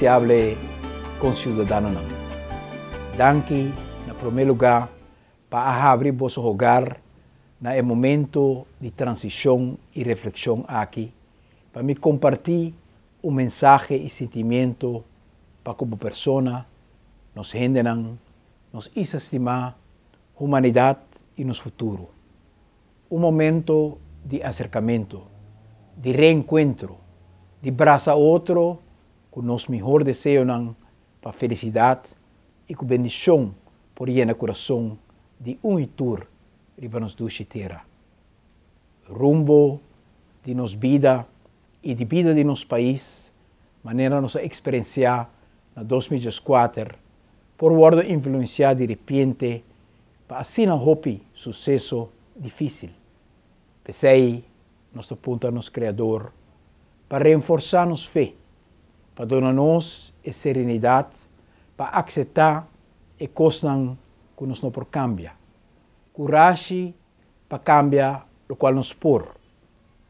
Apresiable konsiudadanonan. Danki na promé lugá pa a habri boso hogar na e momento di transishon i reflekshon aki pa mi kompartí un mensahe i sentimiento pa ku bo persona, nos hendenan, nos isla stimá, humanidat i nos futuro. Un momento di aserkamentu, di reenkuentro, di brasa otro ku nos mihor deseonan pa felisidat i ku bendishon por yena kurason di un i tur riba nos dushi tera. Rumbo di nos bida i di bida di nos pais, manera nos a eksperensiá na 2004, por wòrdu influensiá di repente pa asina hopi suseso difísil. P'esei nos ta puntra nos Kreador pa reenforsá nos fe, pa duna nos e serenidat pa akseptá e kosnan ku nos no por kambia, kurashi pa kambia lokual nos por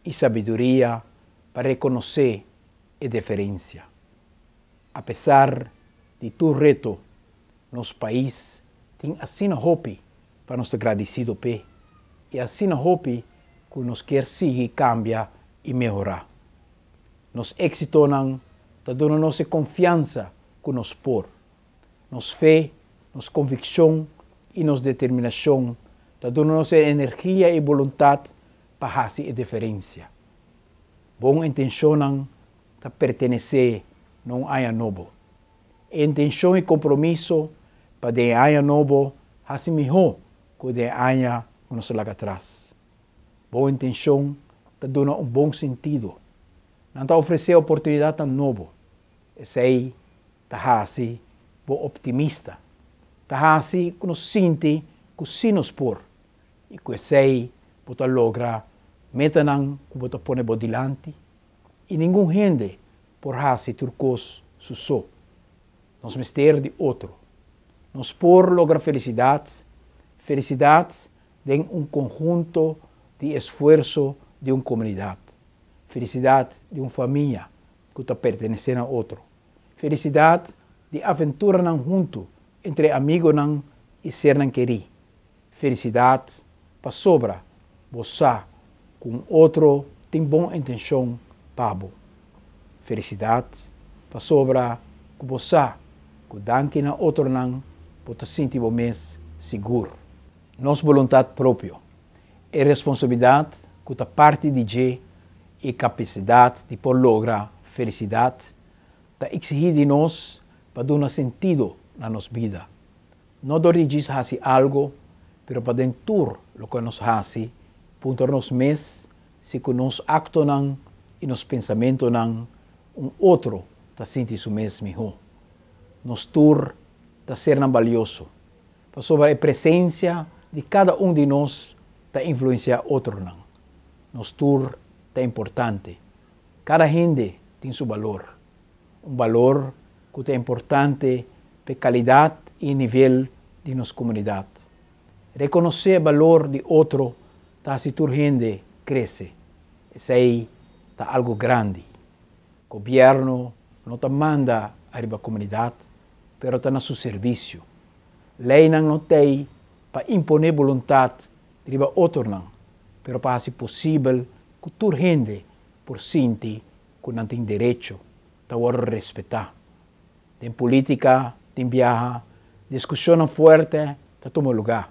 i sabiduria pa rekonosé e deferensia. Apesar di tur reto, nos pais tin asina hopi pa nos ta gradisido p'e i asina hopi ku nos kier sigui kambia i mehorá. Nos éksitonan ta duna nos e konfiansa ku nos por. Nos fe, nos konvikshon i nos determinashon ta duna nos e energia i boluntat pa hasi e diferensia. Bon intenshonnan ta pertenesé na un aña nobo. E intenshon i kompromiso pa den e aña nobo hasi mihó ku den e aña ku nos a laga atras. Bon intenshon ta duna un bon sentido. Nan ta ofresé oportunidatnan nobo. Esei ta hasi bo optimista. Ta hasi ku nos sinti ku sí nos por i ku esei bo ta logra metanan ku bo ta pone bo dilanti. I ningun hende por hasi tur kos su so. Nos mester di otro. Nos por logra felisidat, felisidat den un konhunto di esfuerso di un komunidat, felisidat di un famia ku ta pertenesé na otro, felisidat di aventuranan huntu entre amigonan i sernan kerí, felisidat pasobra bo sa ku un otro tin bon intenshon pa bo. Felisidat pasobra ku bo sa ku danki na otronan bo ta sinti bo mes sigur. Nos boluntat propio, e responsabilidat ku ta parti di dje i e kapasidat di por logra felisidat ta eksigí di nos pa duna sentido na nos bida. No dor di djis hasi algo, pero pa den tur loke nos hasi, puntra nos mes si ku nos aktonan i nos pensamentonan un otro ta sinti su mes mihó. Nos tur ta sernan balioso, pasobra e presensia di kada un di nos ta influensiá otronan. Nos tur ta importante. Kada hende tin su balor. Un balor ku ta importante pa e kalidat i e nivel di nos komunidat. Rekonosé e balor di otro ta hasi tur hende krese. Esei ta algu grandi. Gobièrnu no ta manda ariba komunidat, pero ta na su servisio. Leinan no t'ei pa imponé boluntat riba otronan, pero pa hasi posibel ku tur hende por sinti ku nan tin derecho ta wòrdu respetá. Den polítika tin biaha diskushonnan fuerte ta tuma lugá.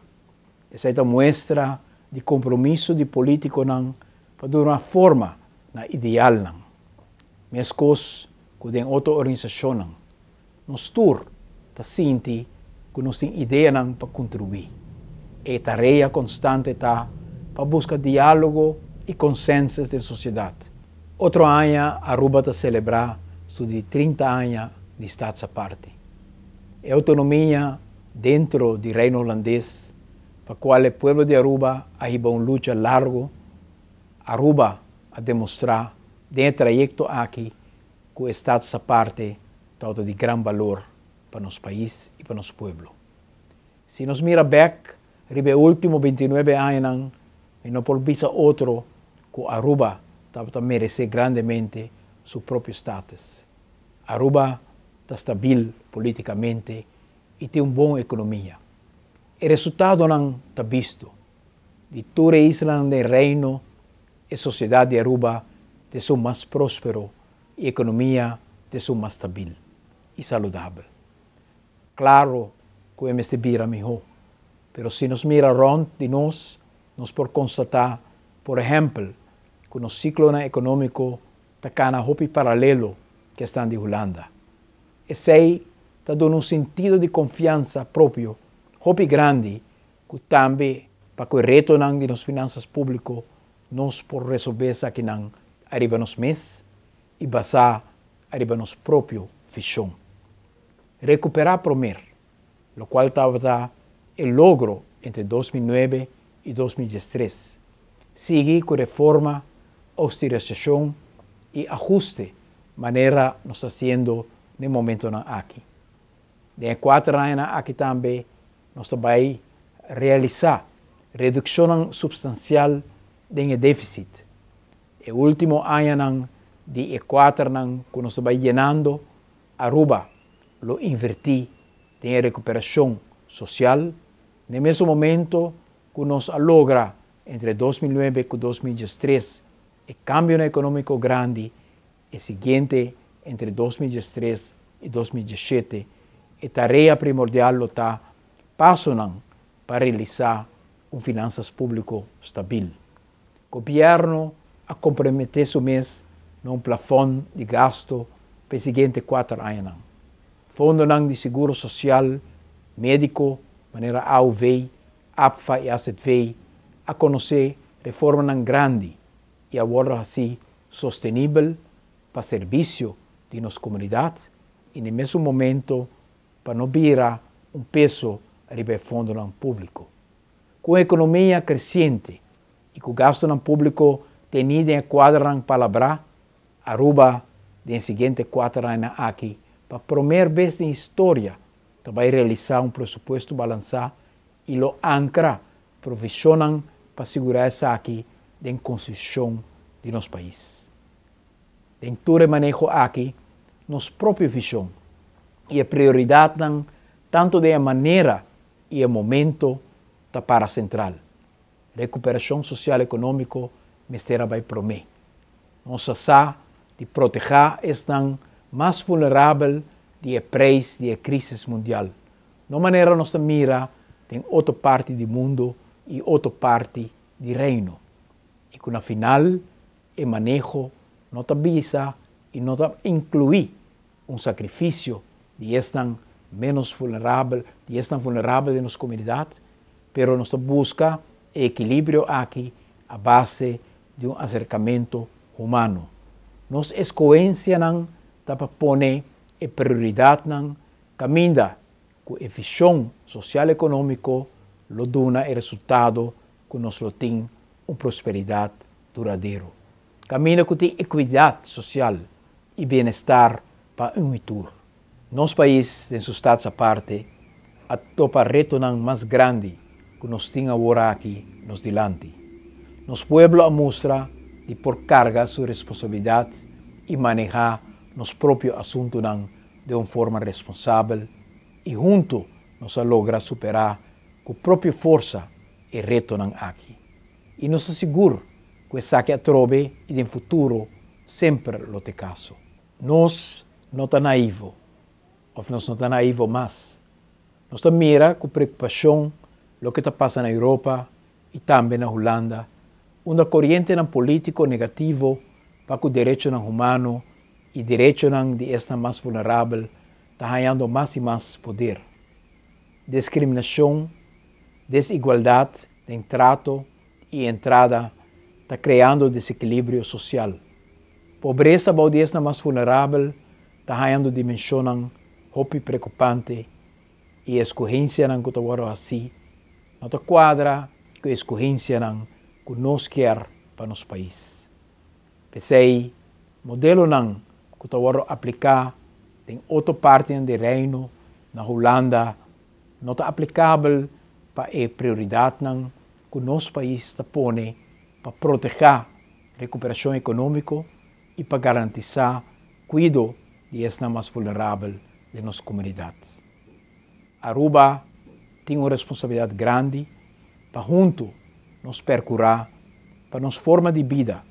Esei ta muestra di kompromiso di polítikonan pa duna forma na idealnan. Meskos ku den otro organisashonnan, nos tur ta sinti ku nos tin ideanan pa kontribuí. E tarea konstante ta pa buska diálogo i konsensus den sosiedat. Otro aña Aruba ta selebrá su di 30 aña di Staatsaparte. E outonomia dentro di Reino Hulandes pa kual e pueblo di Aruba a hiba un lucha largo, Aruba a demostrá den e trayekto aki ku e Staatsaparte tabata di gran balor pa nos pais i pa nos pueblo. Si nos mira bèk riba e último 29 añanan, mi no por bisa otro ku Aruba tabata meresé grandemente su propio status. Aruba ta stabil polítikamente i tin un bon ekonomia. E resultadonan ta bisto. Di tur e islanan den Reino, e sosiedat di Aruba ta esun mas próspero i ekonomia ta esun mas stabil i saludabel. Klaro ku e mester bira mihó, pero si nos mira rònt di nos, nos por konstatá, por ehèmpel, ku nos siklonan ekonómiko ta kana hopi paralelo ku esnan di Hulanda. Esei ta duna un sentido di konfiansa propio hopi grandi ku tambe pa ku e retonan di nos finansas públiko nos por resolvé esakinan ariba nos mes i basá ariba nos propio vishon. Rekuperá promer, lokual tabata e logro entre 2009 i 2013, sigui ku reforma, ousterisashon i ahuste manera nos ta hasiendo na e momentonan aki. Den e kuater añanan aki tambe nos ta bai realisá redukshonnan supstansial den e défisit. E último añanan di e kuaternan ku nos ta bai yenando, Aruba lo invertí den e rekuperashon sosial, na e mesun momento ku nos a logra entre 2009 ku 2013 e kambionan ekonómiko grandi. E siguiente entre 2013 i 2017 e tarea primordial lo ta pasonan pa realisá un finansas públiko stabil. Gobièrnu a komprometé su mes na un plafòn di gastu pa e siguiente kuater añanan. Fondonan di seguro sosial, médiko, manera AOV, APFA i AZV a konosé reformanan grandi i a wòrdu hasí sostenibel pa servisio di nos komunidat i na e mesun momento pa no bira un peso riba e fondonan públiko. Ku un ekonomia kresiente i ku gastunan públiko tení den e kuadranan palabrá, Aruba den e siguiente kuater añanan aki pa promer bes den historia ta bai realisá un presupuesto balansá i lo ankra provishonnan pa sigurá esaki den konstitushon di nos pais. Den tur e maneho aki, nos propio vishon i e prioridatnan tantu den e manera i e momento ta para sentral. Rekuperashon sosial ekonómiko mester a bai promé. Nos a sa di protehá esnan mas vulnerabel di e preis di e krísis mundial, no manera nos ta mira den otro parti di mundu i otro parti di Reino, i ku na final e maneho no ta bisa i no ta inkluí un sakrifisio di esnan ménos vulnerabel, di esnan vulnerabel den nos komunidat, pero nos ta buska e ekilibrio aki a base di un aserkamentu humano. Nos eskohensianan ta pa pone e prioridatnan kaminda ku e vishon sosial-ekonómiko lo duna e resultado ku nos lo tin un prosperidat duradero. Kaminda ku tin ekuidat sosial i bienestar pa un i tur. Nos pais den su Staats Aparte a topa retonan mas grandi ku nos tin awor aki nos dilanti. Nos pueblo a mustra di por karga su responsabilidat i manehá nos propio asuntunan den un forma responsabel i huntu nos a logra superá ku propio forsa e retonan aki. I nos ta sigur ku esaki atrobe i den futuro semper lo ta e kaso. Nos no ta naivo, òf nos no ta naivo mas. Nos ta mira ku preokupashon loke ta pasa na Europa i tambe na Hulanda, unda korientenan polítiko negativo pa ku derechonan humano i derechonan di esnan mas vulnerabel ta hañando mas i mas poder. Diskriminashon, desigualdat den trato i entrada ta kreando desekilibrio sosial. Pobresa bou di esnan mas vulnerabel ta hañando dimenshonnan hopi preokupante i e eskohensianan ku ta wòrdu hasí no ta kuadra ku e eskohensianan ku nos kier pa nos pais. P'esei, modelonan ku ta wòrdu apliká den otro partinan di Reino, na Hulanda, no ta aplikabel pa e prioridatnan ku nos pais ta pone pa protehá rekuperashon ekonómiko i pa garantisá kuido di esnan mas vulnerabel. den nos comunidad. Aruba tin un responsabilidad grandi pa hunto nos percura pa nos forma di bida,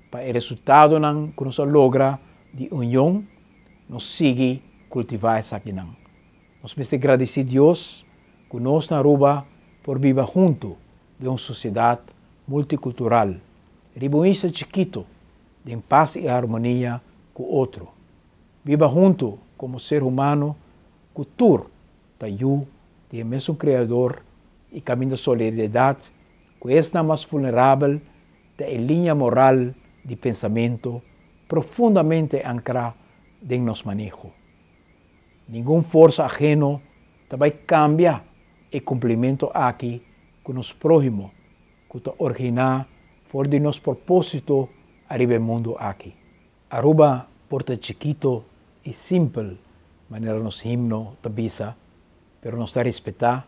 pa e resultadonan cu nos a logra di union, nos sigui cultiva esakinan. Nos mester gradici Dios cu nos na Aruba por biba hunto den un sociedad multicultural, riba un isla chikito, den paz y harmonia cu otro. Biba hunto como ser humano cu tur ta yu di e mesun Creador y caminda solidaridad cu esnan mas vulnerabel ta e liña moral di pensamento profundamente ancra den nos maneho. Ningun forsa aheno ta bay cambia e cumplimento aki cu nos prohimo cu ta origina for di nos proposito ariba e mundo aki. Aruba por ta chikito y simpel manera nos himno ta bisa, pero nos ta respeta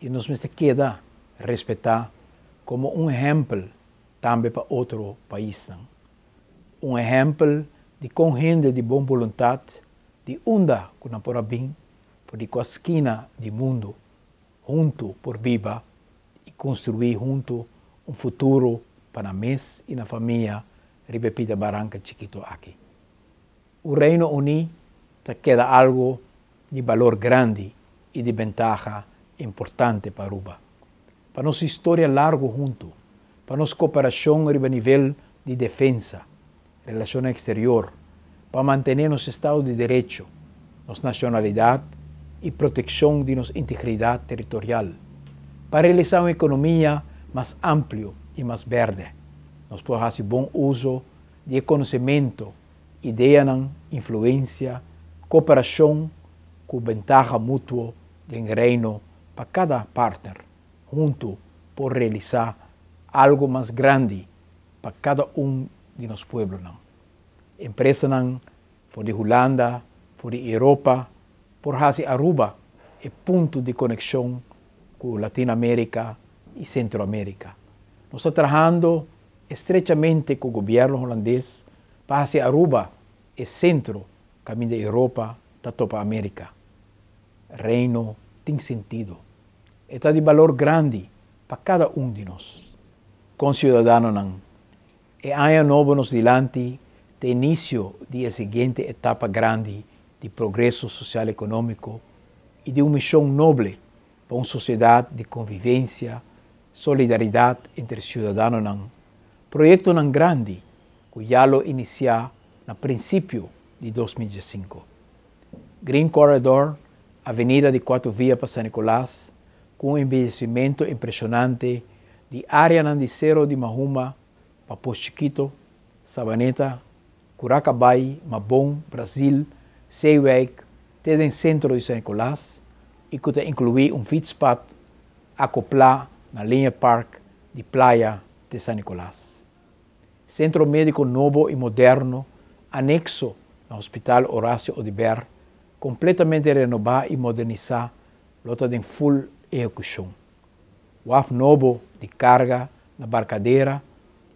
y nos mester keda respeta como un ehempel tambe pa otro paisnan. Un ehempel di con hende di bon boluntad di unda cu nan por a bin for di cua skina di mundo hunto por biba y construi hunto un futuro pa nan mes y nan famia riba e pida baranca chikito aki. Un Reino Uní ta keda algo di balor grandi y di bentaha importante pa Aruba. Pa nos historia largo hunto, pa nos cooperacion riba nivel di defensa, relacionnan exterior, pa mantene nos estado di derecho, nos nacionalidad y proteccion di nos integridad territorial, pa realisa un economia mas amplio y mas berde. Nos por haci bon uzo di e conocemento, ideanan, influencia, cooperacion cu bentaha mutuo den Reino pa cada partner hunto por realisa algo mas grandi pa cada un di nos pueblonan. Empresanan for di Hulanda, for di Europa por haci Aruba e punto di conexion cu Latino America y Centro America. Nos ta trahando estrechamente cu gobierno Hulandes pa haci Aruba e centro caminda Europa ta topa America. Reino tin sentido. E ta di balor grandi pa cada un di nos. Conciudadanonan, e aña nobo nos dilanti ta inicio di e siguiente etapa grandi di progreso social economico y di un mision noble pa un sociedad di convivencia, solidaridad entre ciudadanonan, proyectonan grandi cu ya lo inicia na principio di 2015. Green Corridor, avenida di cuatro via pa San Nicolas, cu un embellecimento impresionante di areanan di Cero di Mahuma pa Pos Chiquito, Sabaneta, Curacabay, Mabon, Brasil, Zeewijk, te den centro di San Nicolas y cu ta inclui un fietspad acopla na Linear Park di Playa te San Nicolas. Centro Medico nobo y moderno anexo na Hospital Horacio Oduber completamente renoba y modernisa lo ta den full ehecucion. Waf nobo di carga na Barcadera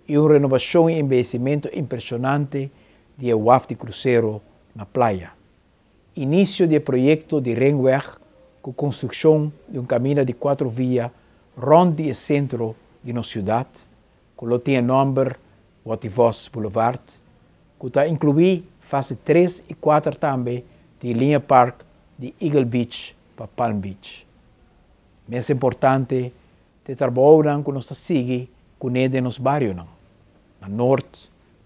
y un renobacion y embeyecimento impresionante di e waf di crucero na Playa. Inicio di e proyecto di Ringweg cu construccion di un caminda di cuatro via rond di e centro di nos ciudad cu lo tin e nomber Watty Vos Boulevard cu ta inclui fase tres y cuater tambe di Linear Park di Eagle Beach pa Palm Beach. Mes importante ta e trabounan cu nos ta sigui cune den nos barionan. Na Noord,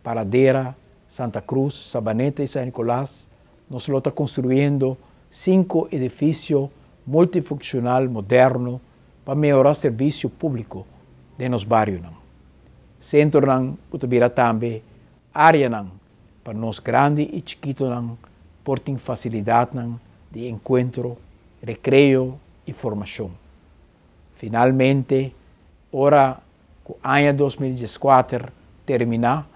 Paradera, Santa Cruz, Sabaneta y San Nicolas nos lo ta construyendo cinco edificio multifunccional moderno pa mehora servicio publico den nos barionan. Centronan cu ta bira tambe areanan pa nos grandi y chikitonan por tin facilidadnan di encuentro, recreo y formacion. Finalmente, ora cu aña 2014 termina,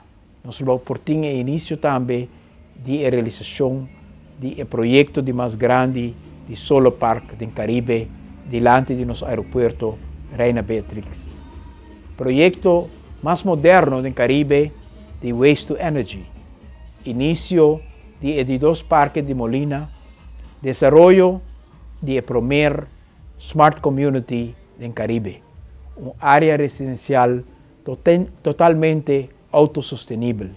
nos lo por tin e inicio tambe di e realisacion di e proyecto di mas grandi di Solar Park den Caribe dilanti di nos aeropuerto Reina Beatrix. Proyecto mas moderno den Caribe di Waste to Energy. Inicio di e di dos parke di Molina. Desaroyo di e prome Smart Community den Caribe, un area residencial totalmente autosostenibel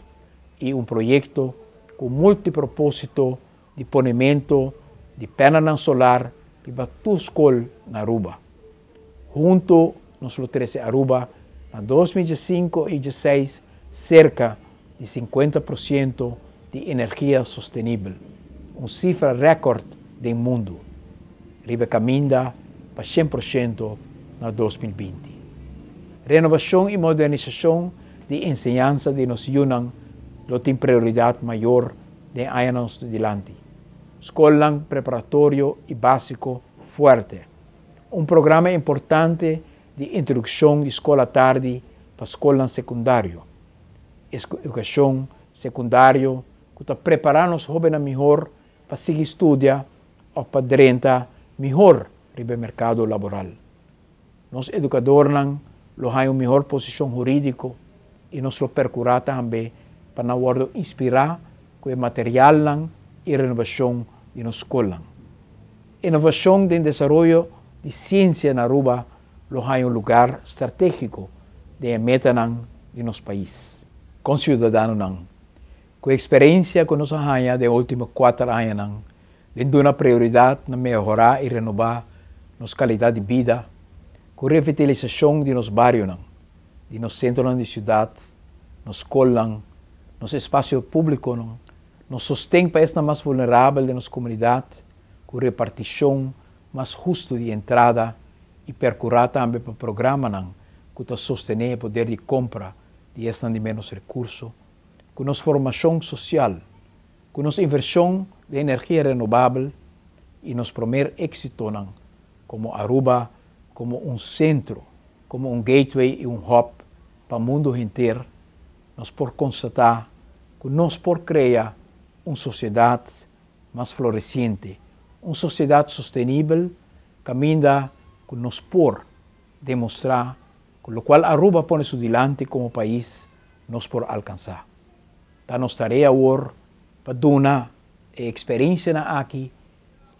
y un proyecto cu multiproposito di ponimento di panel solar pa tur scol na Aruba. Hunto nos lo trece Aruba na 2005 y 2016 cerca di 50% di energia sostenibel, un cifra record di mundo. Riba caminda pa 100% na 2020. Renobacion y modernisacion di enseñansa di nos yiunan lo tin prioridad mayor den añanan dilanti. Scol preparatorio y basico fuerte. Un programa importante di introduccion di scol atardi pa scol secundario. Educacion secundario cu ta prepara nos hobennan mihor pa sigui studia of pa drenta mihor riba mercado laboral. Nos educadornan lo haya un mihor posicion huridico y nos lo percura tambe pa nan wordo inspira cu e material y renobacion di nos scol. Innovacion den desaroyo di ciencia na Aruba lo haya un lugar strategico den meta di nos pais. Conciudadanonan, cu experiencia cu nos a haya den ultimo 4 añanan, dando un prioridad na mehora y renoba nos calidad di bida, cu revitalisacion di nos barionan, di nos centronan di ciudad, nos scol, nos espacio publico, nos sosten pa esnan mas vulnerabel di nos comunidad, cu reparticion mas husto di entrada y percura tambe pa programanan cu ta sostene e poder di compra di esnan di menos recurso, cu nos formacion social, cu nos inversion di energia renobabel y nos prome exitonan como Aruba, como un centro, como un gateway y un hub pa mundo entero, nos por constata cu nos por crea un sociedad mas floreciente, un sociedad sostenibel, caminda cu nos por demostra, cu locual Aruba pone su dilanti como pais, nos por alcansa. Ta nos tarea awor pa duna e experiencia aki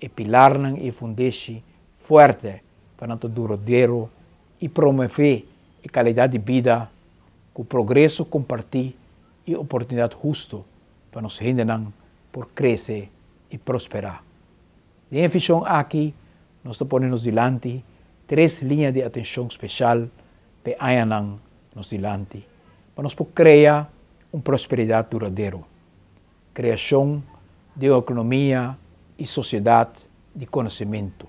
e pilarnan y fundeshi fuerte pa nan ta duradero y promove e calidad di bida cu progreso comparti y oportunidad husto pa nos hendenan por crece y prospera. Den e vision aki, nos ta pone nos dilanti tres liña di atencion special pa añanan nos dilanti, pa nos por crea un prosperidad duradero. Creacion di economia y sociedad di conocemento.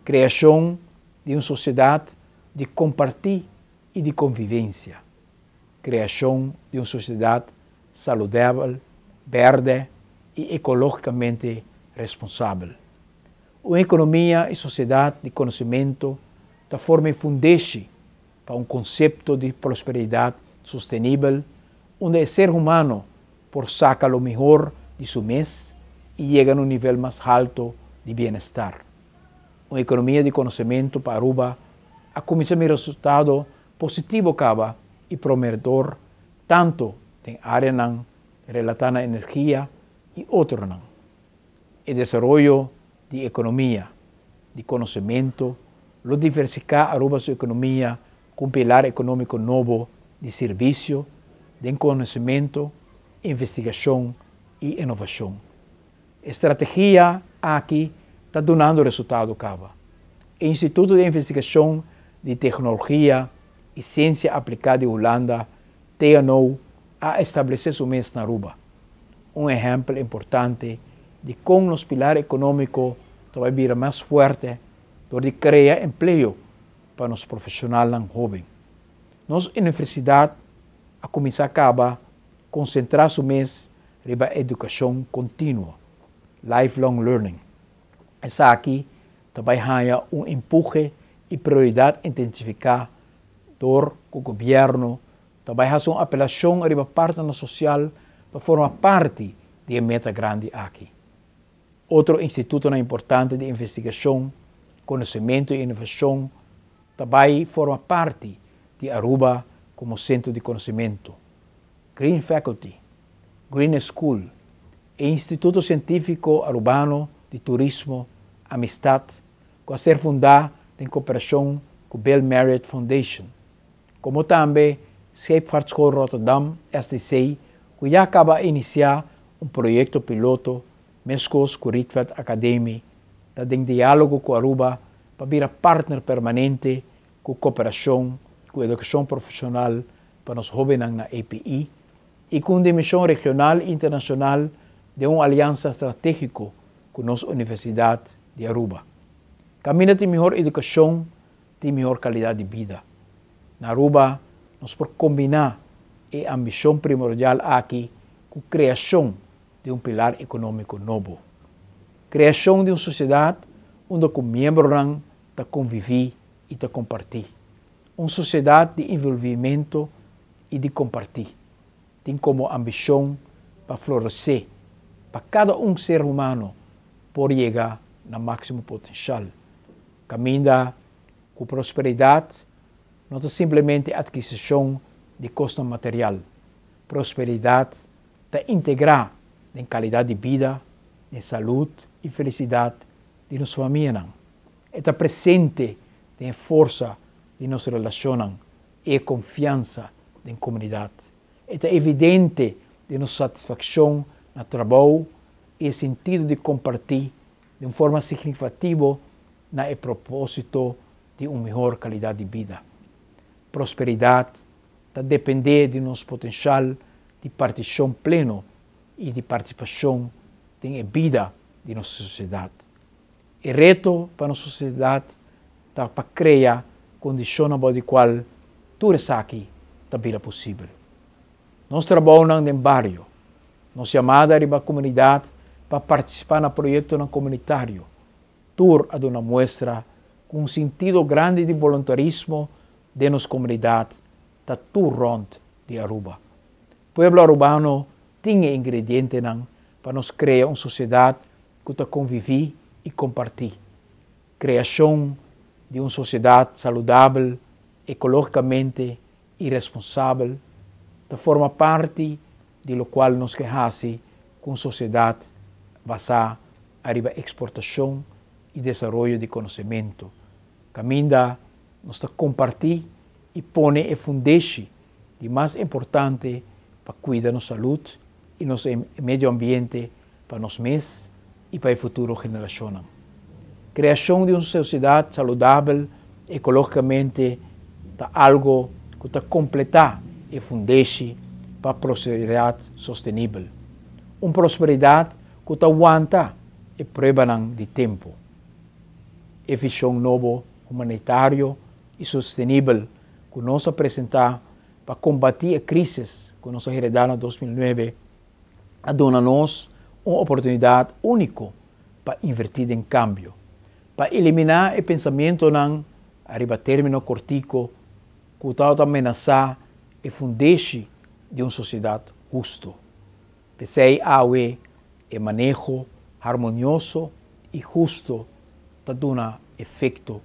Creacion di un sociedad di comparti y di convivencia. Creacion di un sociedad saludabel, berde y ecologicamente responsabel. Un economia y sociedad di conocemento ta forma fundeshi pa un concepto di prosperidad sostenibel, unda e ser humano por saca lo mihor di su mes y yega na un nivel mas halto di bienestar. Un economia di conocemento pa Aruba a cuminsa mira resultado positivo caba y prometedor tanto den area relaciona na energia y otronan. E desaroyo di economia, di conocemento, lo diversifica Aruba su economia cu un pilar economico nobo di servicio, di conocemento, investigacion y innovacion. Strategia aki ta dunando resultado caba. Instituto di Investigacion di Tecnologia y Ciencia Aplica di Hulanda, TNO, a establece su mes na Aruba. Un ehempel importante di con nos pilar economico ta bira mas fuerte door di crea empleo pa nos profesionalnan hoben. Nos universidad a cuminsa caba concentra su mes riba educacion continuo, lifelong learning. Esaki tambe a haya un empuhe y prioridad intensifica door cu gobierno tambe haci un apelacion riba partenan social pa forma parti di e meta grandi aki. Otro instituto importante di investigacion, conocemento y innovacion tambe ta forma parti di Aruba como centro di conocemento. Green Faculty, Green School e Instituto Cientifico Arubano. di Turismo Amistad ku a ser fundá den koperashon ku Bill Marriott Foundation, komo tambe Scheepvaartschool Rotterdam, SDC, ku ya kaba a inisiá un proyekto piloto meskos ku Rietveld Academie ta den diálogo ku Aruba pa bira partner permanente ku koperashon ku edukashon profeshonal pa nos hóbennan na API i ku un dimenshon regional i internashonal den un aliansa stratégiko ku nos Universidat di Aruba. Kaminda tin mihor edukashon tin mihor kalidat di bida. Na Aruba nos por kombiná e ambishon primordial aki ku kreashon di un pilar ekonómiko nobo. Kreashon di un sosiedat unda ku miembronan ta konviví i ta kompartí. Un sosiedat di envolvimento i di kompartí. Tin komo ambishon pa floresé, pa kada un ser humano por yega na máksimo potenshal. Kaminda ku prosperidat no ta simplemente atkisishon di kosnan material. Prosperidat ta integrá den kalidat di bida, den salud i felisidat di nos famianan. E ta presente den e forsa di nos relashonnan i e konfiansa den komunidat. E ta evidente den nos satisfakshon na trabou i e sentido di kompartí den un forma signifikativo na e propósito di un mihor kalidat di bida. Prosperidat ta dependé di nos potenshal di partishon pleno i di partisipashon den e bida di nos sosiedat. E reto pa nos sosiedat ta pa krea kondishonnan bou di kual tur esaki ta bira posibel. Nos trabounan den bario, nos yamada riba komunidat pa partisipá na proyektonan komunitario, tur a duna muestra ku un sintido grandi di voluntarismo den nos komunidat ta tur rònt di Aruba. Pueblo Arubano tin e ingredientenan pa nos krea un sosiedat ku ta konviví i kompartí. Kreashon di un sosiedat saludabel ekológikamente i responsabel ta forma parti di lokual nos ke hasi ku un sosiedat basá ariba eksportashon i desaroyo di konosementu, kaminda nos ta kompartí i pone e fundeshi di mas importante pa kuida nos salud i nos medio ambiente pa nos mes i pa e futuro generashonnan. Kreashon di un sosiedat saludabel ekológikamente ta algo ku ta kompletá e fundeshi pa prosperidat sostenibel. Un prosperidat ku ta wanta e pruebanan di tempu. E vishon nobo humanitario i sostenibel ku nos a presentá pa kombatí e krísis ku nos a heredá na 2009 a duna nos un oportunidat úniko pa invertí den kambio, pa eliminá e pensamentunan ariba término kortiku ku tabata menasá e fundeshi di un sosiedat hustu. P'esei awe e maneho harmonioso i hustu ta duna efekto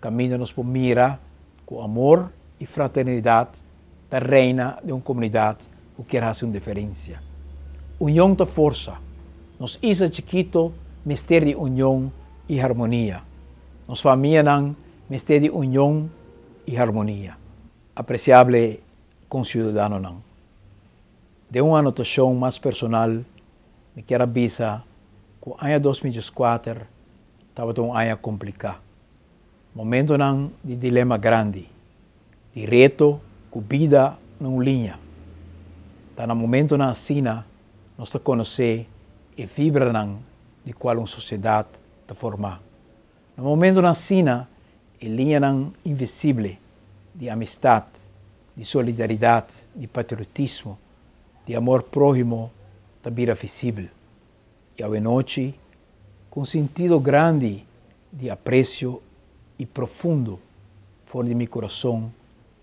kaminda nos por mira ku amor i fraternidat ta reina den un komunidat ku kier hasi un diferensia. Union ta forsa. Nos isla chikito mester di union i harmonia. Nos famianan mester di union i harmonia. Apresiable konsiudadanonan, den un anotashon mas personal mi kier a bisa ku aña 2014 tabata un aña kompliká. Momentonan di dilema grandi, di reto ku bida na un liña. Ta na momentonan asina nos ta konosé e fibranan di kual un sosiedat ta formá. Na momentonan asina e liñanan invisible di amistat, di solidaridat, di patriotismo, di amor próhimo ta bira visibel. I awenochi, ku un sintido grandi di apresio i profundo for di mi kurason,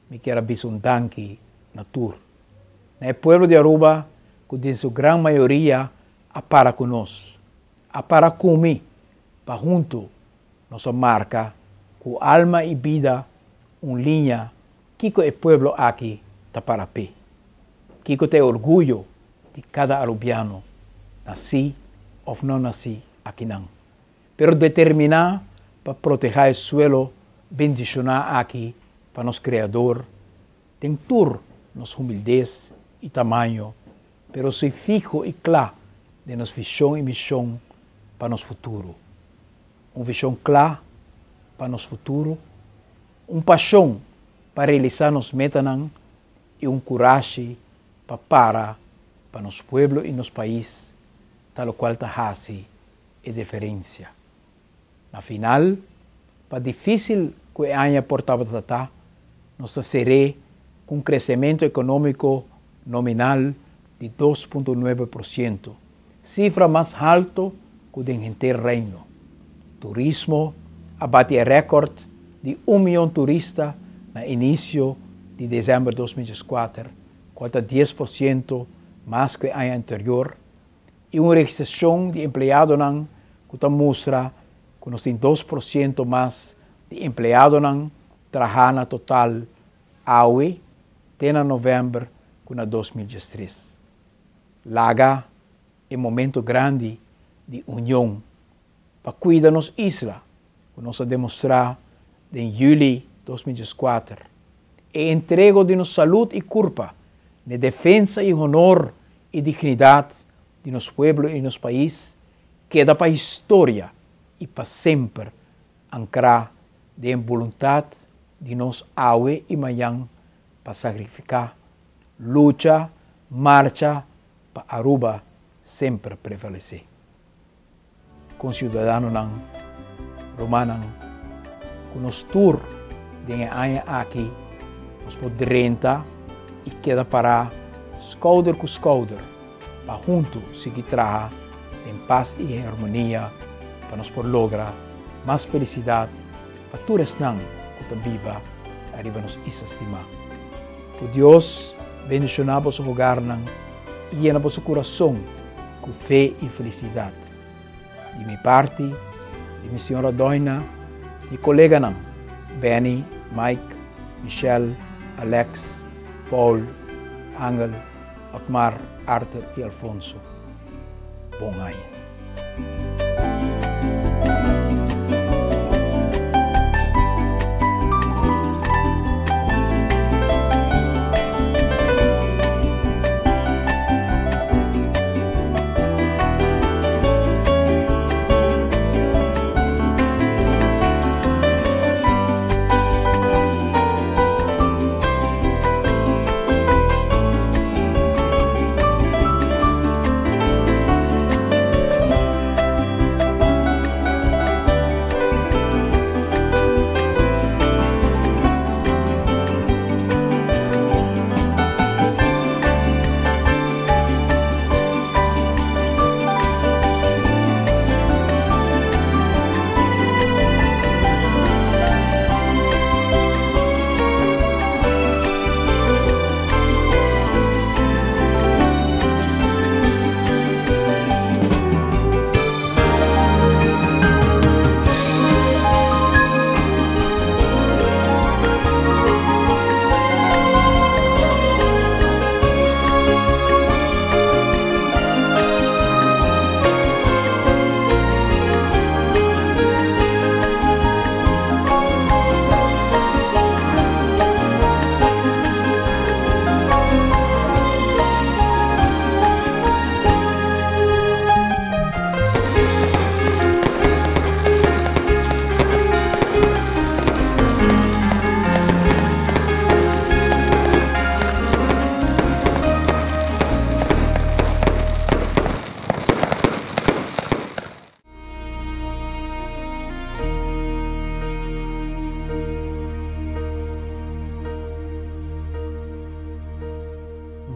mi kier a bisa un danki na tur. Na e pueblo di Aruba ku den su gran mayoria a para ku nos, a para ku mi pa huntu nos a marka ku alma i bida un liña kiko e pueblo aki ta para p'e, kiko ta e orguyo di kada arubiano, nasí òf no nasí akinan. pero determiná pa protehá e suelo bendishoná aki pa nos Kreador, den tur nos humildes i tamaño, pero si fiho i kla den nos vishon i mishon pa nos futuro. Un vishon kla pa nos futuro, un pashon pa realisá nos metanan i un kurashi pa para pa nos pueblo i nos pais ta lokual ta hasi e diferensia. Na final, pa difísil ku e aña por tabata ta, nos ta ser'é ku un kresementu ekonómiko nominal di 2.9%, sifra mas haltu ku den henter Reino. Turismo a bati e rèkòrt di un mion turista na inisio di desèmber 2014, kual ta 10% mas ku e aña anterior, i un registrashon di empleadonan ku ta mustra ku nos tin 2% mas di empleadonan trahá na total awe te na novèmber ku na 2013. Laga e momento grandi di union pa kuida nos isla ku nos a demostrá den yüli 2014. E entrego di nos salud i kurpa na defensa i honor i dignidat di nos pueblo i nos pais keda pa historia i pa semper ankrá den boluntat di nos awe i mañan pa sakrifiká, lucha, marcha pa Aruba semper prevalesé. Konsiudadanonan, rumannan, ku nos tur den e aña aki nos por drenta i keda pará skouder ku skouder pa huntu sigui traha den pas i harmonia pa nos por logra mas felisidat pa tur esnan ku ta biba ariba nos isla stimá. Ku Dios bendishoná boso hogarnan i yena boso kurason ku fe i felisidat. Di mi parti, di mi señora Doina, mi koleganan Benny, Mike, Michelle, Alex, Paul, Angel, Otmar, Arthur i Alfonso. Bon aña.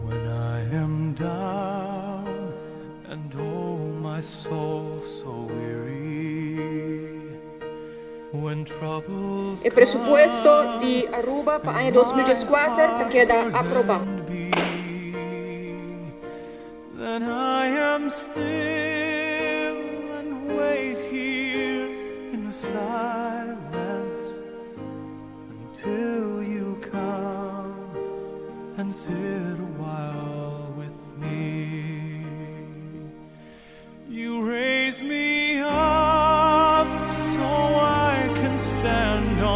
When I am down and oh my soul so weary, when troubles E presupuesto di Aruba pa aña 2014 ta keda aprobá. Then I am still and wait here in the silence until you come and sit a while with me. You raise me up.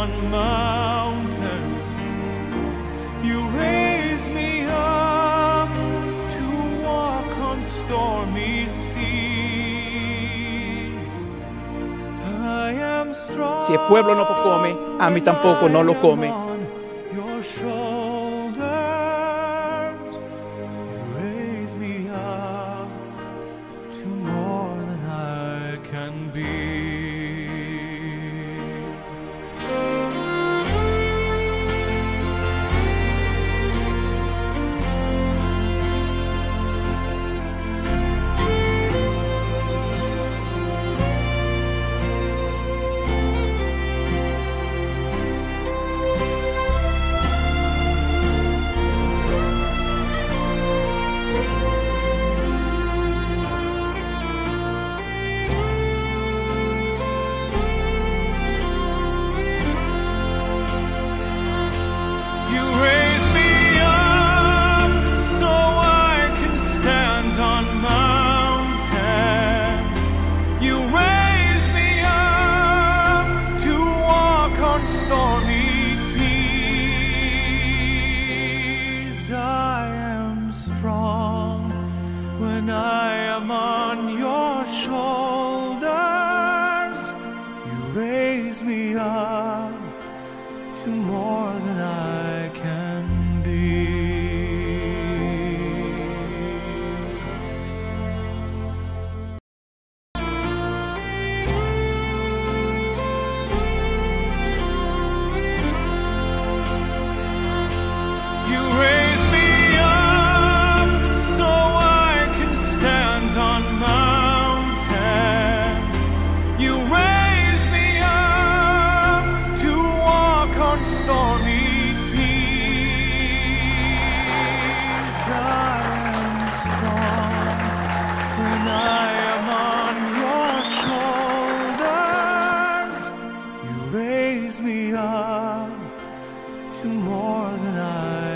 on mountains. You raise me up to walk on stormy seas. I am strong. Si e pueblo no por come, ami tampoco no lo come. On your shoulders, you raise me up to more than I can be. You raise me up so I can stand on mountains. You raise me up to walk on stormy seas. I am strong when I am on your shoulders. You raise me up to more than I can be. You raise me up so I can stand on mountains. You raise me up to walk on stormy seas. I am strong when I am on your shoulders. You raise me up to more than I